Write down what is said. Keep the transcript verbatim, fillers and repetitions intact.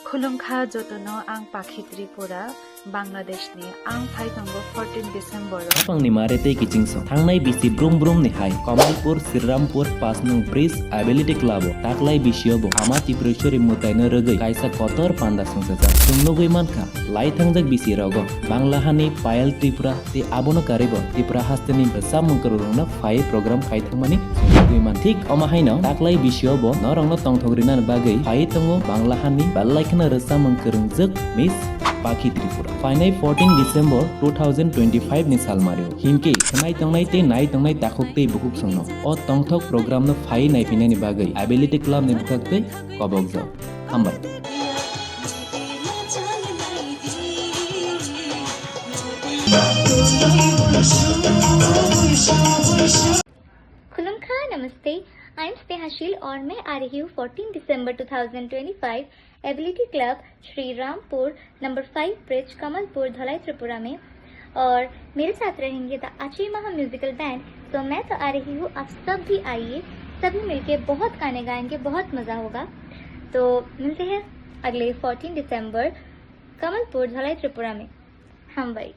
Khulumkha jotono, ang Pakhi Tripura, Bangladeshni. Ang phai tongo fourteen December o. Bapangni mare tei kichingso thangnai bisi brum brum ni hai Kamalpur, Srirampur, Pasnung Bridge Ability Club o taklai bisio bo Ama Tipreshwari mwtaino rwgwi kaisa kotor panda songchajak. Chwng nugwi mankha, lai thangjak bisi rogo Bangla hani Payal Tripura tei abono karwibo Tripura hasteni bwsa mungkwrwrokno phaiwi program khai thangmani songwi man. Thik omo haino taklai bisio bo norokno tongthok rinani bagwi phaiwi tongo Bangla hani belai kheno rwchapmung kwrwngjwk Miss Pakhi Tripura. Phainai fourteen December two thousand twenty-five ni salmario hinkhe khwnai tongnai tei nai tongnai takhuk tei bukhuk songno o tongthok program no phaiwi naiphinani bagwi Ability Club ni bwkhaktwi kobokjak. Hambai. खुलुमखा, नमस्ते। I am Sneha शील और मैं आ रही हूँ fourteen December two thousand twenty-five Ability Club Srirampur, number five bridge, Kamalpur, Dhalai, Tripura में। और मेरे साथ रहेंगे द आची महा म्यूजिकल बैंड। तो मैं तो आ रही हूँ, आप सब भी आइए, सभी मिलके बहुत गाने गाएंगे, बहुत मज़ा होगा। तो मिलते हैं अगले फ़ोर्टीन दिसंबर कमलपुर, धलाई, त्रिपुरा में। Hambai.